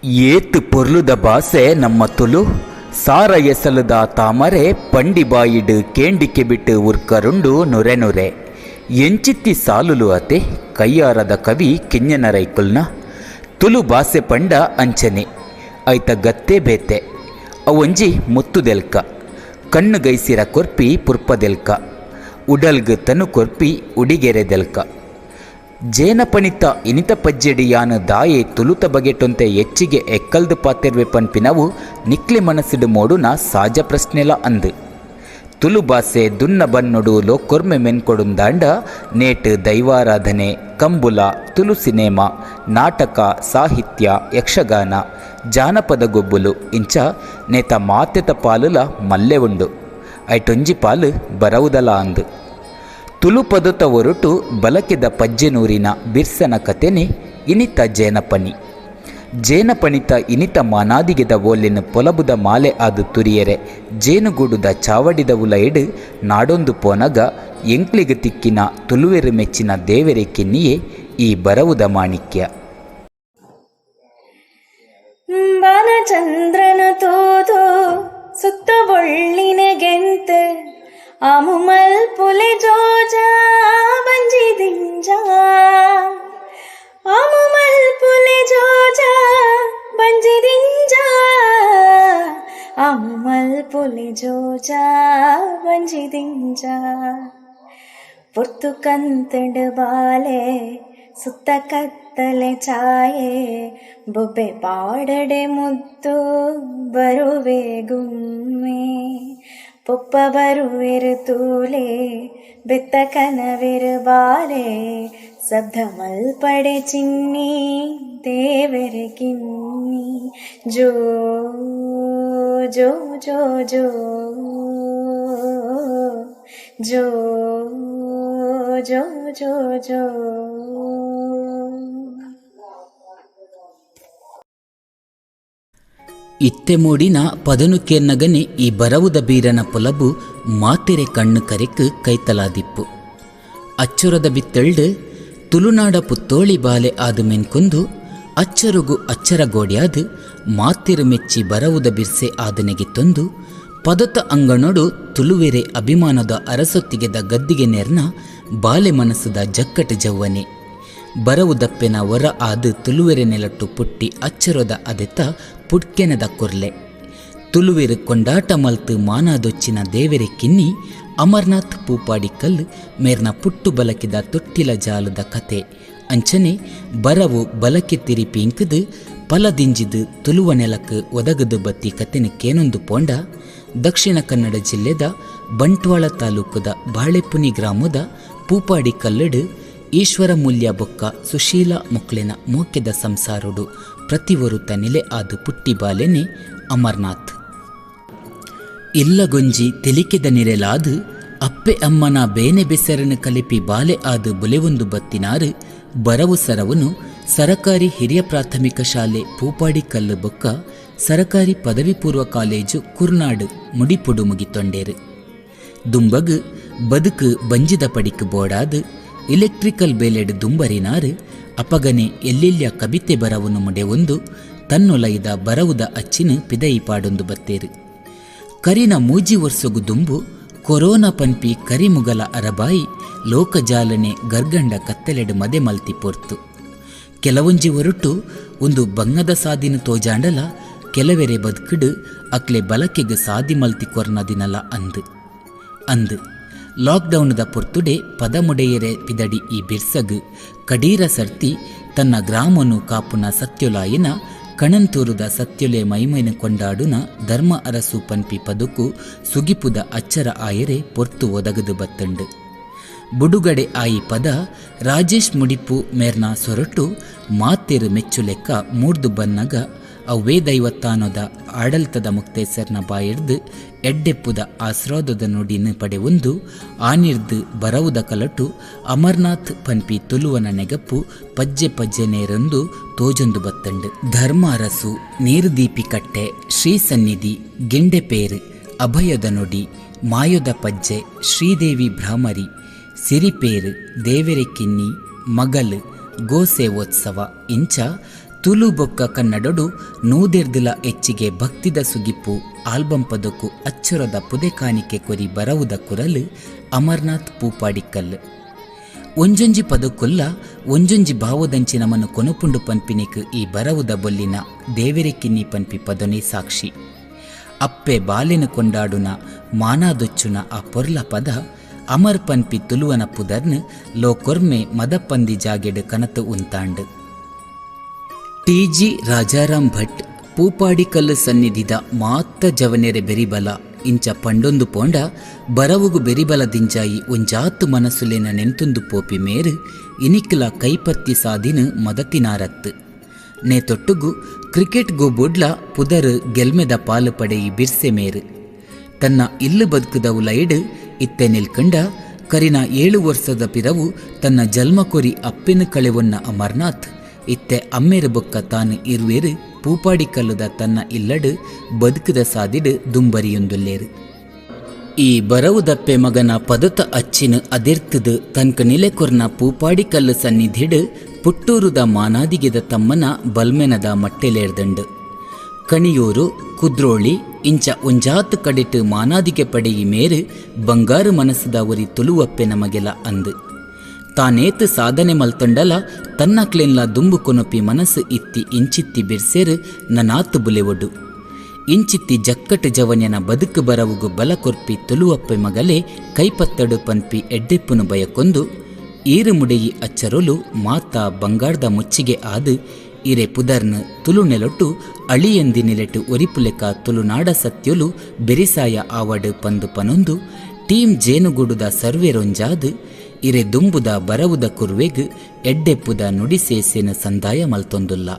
ಏತ್ ಪೊರ್ಲುದ ಬಾಸೆ ನಮ್ಮ ತುಲು ಸಾರ ಎಸಲುದ ತಾಮರೆ ಪಂಡಿ ಬಾಯಿಡ್ ಕೇಂಡಿ ಕೆಬಿಟ್ ಉರ್ಕರುಂಡು ನುರೆ ನುರೆ ಎಂಚಿತ್ತಿ ಸಾಲುಲು ಅತೆ ಕಯ್ಯಾರದ ಕವಿ ಕಿಞ್ಞನ ರೈಕುಲ್ನ ತುಲು ಬಾಸೆ ಪಂಡ ಅಂಚನೆ ಐತ ಗತ್ತೇ ಬೇತೆ ಅವೊಂಜಿ ಮುತ್ತುದೆಲ್ಕ ಕಣ್ಣು ಗೈಸಿರ ಕೊರ್ಪಿ ಪುರ್ಪದೆಲ್ಕ ಉಡಲ್ಗ್ ತನು ಕೊರ್ಪಿ ಉಡಿಗೆರೆದೆಲ್ಕ ಜೇನಪಣಿತ ಇನಿತ ಪಜ್ಜೆಡಿ ಯಾನ್ ದಾಯೆ ತುಲುತ ಬಗೆಟೊಂತೆ ಎಚ್ಚಿಗೆ ಎಕ್ಕಲ್ದು ಪಾತೆರ್ವೆ ಪನ್ಪಿನವು ನಿಕ್ಲೆ ಮನಸ್ಸುಡು ಮೋಡುನ ಸಾಜ ಪ್ರಶ್ನೆಲ ಅಂದ್. ತುಲು ಬಾಸೆ ದುನ್ನ ಬನ್ನೊಡು ಲೋಕೊರ್ಮೆ ಮೆನ್ಕೊಡುಂದಾಂಡ ನೇಟ್ ದೈವಾರಾಧನೆ, ಕಂಬುಲ, ತುಲು ಸಿನೇಮಾ, ನಾಟಕ, ಸಾಹಿತ್ಯ, ಯಕ್ಷಗಾನ, ಜಾನಪದ ಗೊಬ್ಬುಲು ಇಂಚ ನೇತ ಮಾತೆತ ಪಾಲುಲ ಮಲ್ಲೆ ಉಂಡು. ಐಟೊಂಜಿ ಪಾಲ್ ಬರವುದಲ ಅಂದ್. ತುಲು ಪದೊತ ಒರುಟು ಬಲಕೆದ ಪಜ್ಜೆನೂರಿನ ಬಿರ್ಸನ ಕತೆನೆ ಇನಿತ ಜೇನಪಣಿ. ಜೇನಪಣಿತ ಇನಿತ ಮಾನಾದಿಗೆದ ಓಲೆನ್ ಪೊಲಬುದ ಮಾಲೆ ಆದ್ ತುರಿಯೆರೆ ಜೇನುಗೂಡುದ ಚಾವಡಿದ ಉಲಯಿಡ್ ನಾಡೊಂದು ಪೋನಗ ಎಂಕ್ಲೆಗ್ ತಿಕ್ಕಿನ ತುಲುವೆರ್ ಮೆಚ್ಚಿನ ದೇವೆರೆ ಕಿನ್ನಿಯೇ ಈ ಬರವುದ ಮಾಣಿಕ್ಯ. ಬಾಲಚಂದ್ರನ ತೂದು ಸುತ್ತ ಬೊಳ್ಳಿನ ಗೆಂತ್ ಆಮು ಮಲ್ಪುಲೆ ಜೋಜ ಬಂಜಿ ದಿಂಜ ಆಮು ಮಲ್ಪುಲೆ ಜೋಜ ಬಂಜಿ ದಿಂಜ ಆಮು ಮಲ್ಪುಲೆ ಜೋಜ ಬಂಜಿ ದಿಂಜ ಪೊರ್ತು ಕಂತ್ಂಡ್ ಬಾಲೆ ಸುತ್ತ ಕತ್ತಲೆ ಛಾಯೆ ಬೊಬ್ಬೆ ಪಾಡಡೆ ಮುದ್ದು ಬರುವೆ ಗುಮ್ಮೆ ಪೊಪ್ಪ ಬರುವೆರ್ ತೂಲೆ ಬೆತ್ತ ಕನವೆರ್ ಬಾಲೆ ಸಬ್ದ ಮಲ್ಪಡೆ ಚಿನ್ನಿ ದೇವೆರೆ ಕಿನ್ನಿ ಜೋ ಜೋ ಜೋ ಜೋ ಜೋ ಜೋ ಜೋ ಜೋ. ಇತ್ತೆ ಮೂಡಿನ ಪದನು ಕೇನ್ನಗನೆ ಈ ಬರವುದ ಬೀರನ ಪೊಲಬು ಮಾತೆರೆ ಕಣ್ಣು ಕರೆಕ್ ಕೈತಲಾದಿಪ್ಪು. ಅಚ್ಚೊರದ ಬಿತ್ತೆಲ್ಡ್ ತುಳುನಾಡ ಪುತ್ತೋಳಿ ಬಾಲೆ ಆದ್ ಮೆನ್ಕೊಂದು ಅಚ್ಚರುಗು ಅಚ್ಚರ ಗೋಡ್ಯಾದ್ ಮಾತೆರ್ ಮೆಚ್ಚಿ ಬರವುದ ಬಿರ್ಸೆ ಆದ್ ನೆಗೆತೊಂದು ಪದತ ಅಂಗಣೊಡು ತುಳುವೆರೆ ಅಭಿಮಾನೊದ ಅರಸೊತ್ತಿಗೆದ ಗದ್ದಿಗೆ ನೆರ್ನ ಬಾಲೆ ಮನಸ್ಸುದ ಜಕ್ಕಟ ಜವ್ವನೆ ಬರವುದಪ್ಪೆನ ಒರ ಆದ್ ತುಳುವೆರೆ ನೆಲಟ್ಟು ಪುಟ್ಟಿ ಅಚ್ಚರೊದ ಅದೆತ ಪುಟ್ಕೆನದ ಕೊರ್ಲೆ ತುಳುವೆರ್ ಕೊಂಡಾಟ ಮಲ್ತ್ ಮಾನಾದೊಚ್ಚಿನ ದೇವೆರೆ ಕಿನ್ನಿ ಅಮರ್ನಾಥ್ ಪೂಪಾಡಿಕಲ್ಲ್ ಮೇರ್ನ ಪುಟ್ಟು ಬಲಕಿದ ತೊಟ್ಟಿಲ ಜಾಲದ ಕತೆ ಅಂಚನೆ ಬರವು ಬಲಕೆ ತಿರಿ ಪೀಂಕ್ದ್ ಪಲ ದಿಂಜಿದ್ ತುಲುವ ನೆಲಕ್ ಒದಗದ್ ಬತ್ತಿ ಕತೆನ್ ಕೇನೊಂದು ಪೋಂಡ ದಕ್ಷಿಣ ಕನ್ನಡ ಜಿಲ್ಲೆದ ಬಂಟ್ವಾಳ ತಾಲೂಕುದ ಬಾಳೆಪುನಿ ಗ್ರಾಮೊದ ಪೂಪಾಡಿ ಕಲ್ಲ್ಡ್ ಈಶ್ವರ ಮೂಲ್ಯ ಬೊಕ್ಕ ಸುಶೀಲ ಮೊಕ್ಲೆನ ಮೋಕೆದ ಸಂಸಾರೊಡು ಪ್ರತಿಯೊರುತ ನಿಲೆ ಆದ್ ಪುಟ್ಟಿ ಬಾಲೆನೆ ಅಮರ್ನಾಥ್. ಇಲ್ಲಗೊಂಜಿ ತೆಲಿಕೆದ ನಿರೆಲಾದ್ ಅಪ್ಪೆ ಅಮ್ಮನ ಬೇನೆ ಬೆಸರನ್ ಕಲೆಪಿ ಬಾಲೆ ಆದ್ ಬುಲೆವೊಂದು ಬತ್ತಿನಾರ್ ಬರವು ಸರವುನು ಸರಕಾರಿ ಹಿರಿಯ ಪ್ರಾಥಮಿಕ ಶಾಲೆ ಪೂಪಾಡಿಕಲ್ಲ್ ಬೊಕ್ಕ ಸರಕಾರಿ ಪದವಿ ಪೂರ್ವ ಕಾಲೇಜು ಕುರ್ನಾಡ್ ಮುಡಿಪುಡು ಮುಗಿತೊಂಡೆರ್. ದುಂಬಗ್ ಬದುಕು ಬಂಜಿದ ಪಡಿಕ್ ಬೋಡಾದ್ ಇಲೆಕ್ಟ್ರಿಕಲ್ ಬೇಲೆಡ್ ದುಂಬರಿನಾರ್ ಅಪಗನೆ ಎಲ್ಲೆಲ್ಯ ಕಬಿತೆ ಬರವುನು ಮುಡೆವೊಂದು ತನ್ನೊಲಯಿದ ಬರವುದ ಅಚ್ಚಿನ್ ಪಿದಯಿ ಪಾಡೊಂದು ಬತ್ತೆರ್. ಕರಿನ ಮೂಜಿ ವರ್ಸೊಗು ದುಂಬು ಕೊರೋನಾ ಪನ್ಪಿ ಕರಿಮುಗಲ ಅರಬಾಯಿ ಲೋಕಜಾಲನೆ ಗರ್ಗಂಡ ಕತ್ತಲೆಡ್ ಮದೆ ಮಲ್ತಿ ಪೊರ್ತು. ಕೆಲವೊಂಜಿ ಒರುಟು ಉಂದು ಬಂಗದ ಸಾದಿನ್ ತೋಜಾಂಡಲ ಕೆಲವೆರೆ ಬದ್ಕ್ಡ್ ಅಕ್ಲೆ ಬಲಕೆಗ್ ಸಾದಿ ಮಲ್ತಿ ಕೊರ್ನ ದಿನಲ ಅಂದ್. ಅಂದ್ ಲಾಕ್ಡೌನ್ದ ಪೊರ್ತುಡೆ ಪದ ಮುಡೆಯೆರೆ ಪಿದಡಿ ಈ ಬಿರ್ಸಗ್ ಕಡೀರ ಸರ್ತಿ ತನ್ನ ಗ್ರಾಮೊನು ಕಾಪುನ ಸತ್ಯೊಲಾಯಿನ ಕಣಂತೂರುದ ಸತ್ಯೊಲೆ ಮೈಮೈನ್ ಕೊಂಡಾಡುನ ಧರ್ಮ ಅರಸು ಪನ್ಪಿ ಪದೊಕು ಸುಗಿಪುದ ಅಚ್ಚರ ಆಯೆರೆ ಪೊರ್ತು ಒದಗದ್ ಬತ್ತ್ಂಡ್. ಬುಡುಗಡೆ ಆಯಿ ಪದ ರಾಜೇಶ್ ಮುಡಿಪು ಮೇರ್ನ ಸೊರೊಟು ಮಾತೆರ್ ಮೆಚ್ಚುಲೆಕ್ಕ ಮೂಡ್ದು ಬನ್ನಗ ಅವ್ವೇ ದೈವತ್ತಾನೊದ ಆಡಳ್ತದ ಮುಕ್ತೇಸರ್ನ ಬಾಯಿರ್ದ್ ಎಡ್ಡೆಪ್ಪುದ ಆಸ್ರಾದೊದ ನುಡಿನ್ ಪಡೆವೊಂದು ಆನಿರ್ದ್ ಬರವುದ ಕಲಟು ಅಮರ್ನಾಥ್ ಪನ್ಪಿ ತುಲುವನ ನೆಗಪು ಪಜ್ಜೆ ಪಜ್ಜೆ ನೇರೊಂದು ತೋಜೊಂದು ಬತ್ತ್ಂಡ್. ಧರ್ಮ ಅರಸು, ನೀರ್ ದೀಪಿ ಕಟ್ಟೆ, ಶ್ರೀ ಸನ್ನಿಧಿ, ಗಿಂಡೆಪೇರ್, ಅಭಯೊದ ನುಡಿ, ಮಾಯೊದ ಪಜ್ಜೆ, ಶ್ರೀದೇವಿ ಭ್ರಾಮರಿ, ಸಿರಿಪೇರ್, ದೇವೆರೆ ಕಿನ್ನಿ, ಮಗಲ್, ಗೋಸೇವೋತ್ಸವ ಇಂಚ ತುಲು ಬೊಕ್ಕ ಕನ್ನಡೊಡು ನೂದೆರ್ದ್ ಲ ಎಚ್ಚಿಗೆ ಭಕ್ತಿದ ಸುಗಿಪು ಆಲ್ಬಂ ಪದೊಕು ಅಚ್ಚರೊದ ಪುದೆ ಕಾಣಿಕೆ ಕೊರಿ ಬರವುದ ಕುರಲ್ ಅಮರ್ನಾಥ್ ಪೂಪಾಡಿಕಲ್ಲ್. ಒಂಜೊಂಜಿ ಪದೊಕುಲ್ಲ ಒಂಜೊಂಜಿ ಭಾವೊದಂಚಿ ನಮನ್ ಕೊನೊಪುಂಡು ಪನ್ಪಿನೆಕ್ ಈ ಬರವುದ ಬೊಲ್ಲಿನ ದೇವೆರೆ ಕಿನ್ನಿ ಪನ್ಪಿ ಪದೊನೇ ಸಾಕ್ಷಿ. ಅಪ್ಪೆ ಬಾಲೆನ್ ಕೊಂಡಾಡುನ ಮಾನಾದೊಚ್ಚುನ ಆ ಪೊರ್ಲ ಪದ ಅಮರ್ ಪನ್ಪಿ ತುಲುವನ ಪುದರ್ನ್ ಲೋಕೊರ್ಮೆ ಮದಪ್ಪಂದಿ ಜಾಗೆಡ್ ಕನತ್ ಉಂತಾಂಡ್. ಟಿ ಜಿ ರಾಜಾರಾಮ್ ಭಟ್ ಪೂಪಾಡಿಕಲ್ಲ್ ಸನ್ನಿಧಿದ ಮಾತ ಜವನೆರೆ ಬೆರಿಬಲ ಇಂಚ ಪಂಡೊಂದು ಪೋಂಡ ಬರವುಗು ಬೆರಿಬಲ ದಿಂಜಾಯಿ ಒಂಜಾತ್ ಮನಸುಲೆನ ನೆಂತೊಂದು ಪೋಪಿ ಮೇರ್ ಇನಿಕ್ಲ ಕೈಪತ್ತಿ ಸಾದಿನ್ ಮದತಿನಾರತ್ತ್. ನೇತೊಟ್ಟುಗು ಕ್ರಿಕೆಟ್ ಗೊಬ್ಬುಡ್ಲ ಪುದರ್ ಗೆಲ್ಮೆದ ಪಾಲ್ ಪಡೆಯಿ ಬಿರ್ಸೆ ಮೇರ್. ತನ್ನ ಇಲ್ಲ್ ಬದ್ಕ್ದ ಉಲಯಿಡ್ ಇತ್ತೆ ನಿಲ್ಕಂಡ ಕರಿನ ಏಳು ವರ್ಸದ ಪಿರವು ತನ್ನ ಜಲ್ಮ ಕೊರಿ ಅಪ್ಪೆನ್ ಕಳೆವೊನ್ನ ಅಮರ್ನಾಥ್ ಇತ್ತೆ ಅಮ್ಮೆರ್ ಬೊಕ್ಕ ತಾನ್ ಇರ್ವೆರ್ ಪೂಪಾಡಿಕಲ್ಲುದ ತನ್ನ ಇಲ್ಲಡ್ ಬದ್ಕ್ದ ಸಾದಿಡ್ ದುಂಬರಿಯೊಂದುಲ್ಲೆರ್. ಈ ಬರವುದಪ್ಪೆ ಮಗನ ಪದೊತ ಅಚ್ಚಿನ್ ಅದಿರ್ತ್ದ್ ತನ್ಕ್ ನಿಲೆ ಕೊರ್ನ ಪೂಪಾಡಿಕಲ್ಲ್ ಸನ್ನಿಧಿಡ್ ಪುಟ್ಟೂರುದ ಮಾನಾದಿಗೆದ ತಮ್ಮನ ಬಲ್ಮೆನದ ಮಟ್ಟೆಲೇರ್ದ್ಂಡ್. ಕಣಿಯೂರು, ಕುದ್ರೋಳಿ ಇಂಚ ಒಂಜಾತ್ ಕಡೆಟ್ ಮಾನಾದಿಗೆ ಪಡೆಯಿ ಮೇರ್ ಬಂಗಾರ್ ಮನಸ್ಸ್ದ ಒರಿ ತುಲುವಪ್ಪೆ ನಮಗೆಲ ಅಂದ್. ತಾನೇತ್ ಸಾಧನೆ ಮಲ್ತೊಂಡಲ ತನ್ನಕ್ಲೆನ್ಲ ದುಂಬು ಕೊನೊಪಿ ಮನಸ್ಸ್ ಇತ್ತಿ ಇಂಚಿತ್ತಿ ಬಿರ್ಸೆರ್ ನನಾತ್ ಬುಲೆವೊಡು. ಇಂಚಿತ್ತಿ ಜಕ್ಕಟ್ ಜವನ್ಯನ ಬದುಕು ಬರವುಗು ಬಲ ಕೊರ್ಪಿ ತುಲುವಪ್ಪೆ ಮಗಲೆ ಕೈಪತ್ತಡ್ ಪನ್ಪಿ ಎಡ್ಡೆಪ್ಪುನು ಬಯಕೊಂದು ಈರ್ ಮುಡೆಯಿ ಅಚ್ಚರೊಲು ಮಾತ ಬಂಗಾರ್ದ ಮುಚ್ಚಿಗೆ ಆದ್ ಇರೆ ಪುದರ್ನ್ ತುಲು ನೆಲೊಟು ಅಳಿಯಂದಿ ನಿಲೆಟ್ ಒರಿಪುಲೆಕ ತುಲುನಾಡ ಸತ್ಯೊಲು ಬೆರಿಸಾಯ ಆವಡ್ ಪಂದ್ ಪನೊಂದು ಟೀಮ್ ಜೇನುಗೂಡುದ ಸರ್ವೆರೊಂಜಾದ್ ಇರೆ ದುಂಬುದ ಬರವುದ ಕುರ್ವೆಗ್ ಎಡ್ಡೆಪ್ಪುದ ನುಡಿ ಸೇಸೆನ್ ಸಂದಾಯ ಮಲ್ತೊಂದುಲ್ಲ.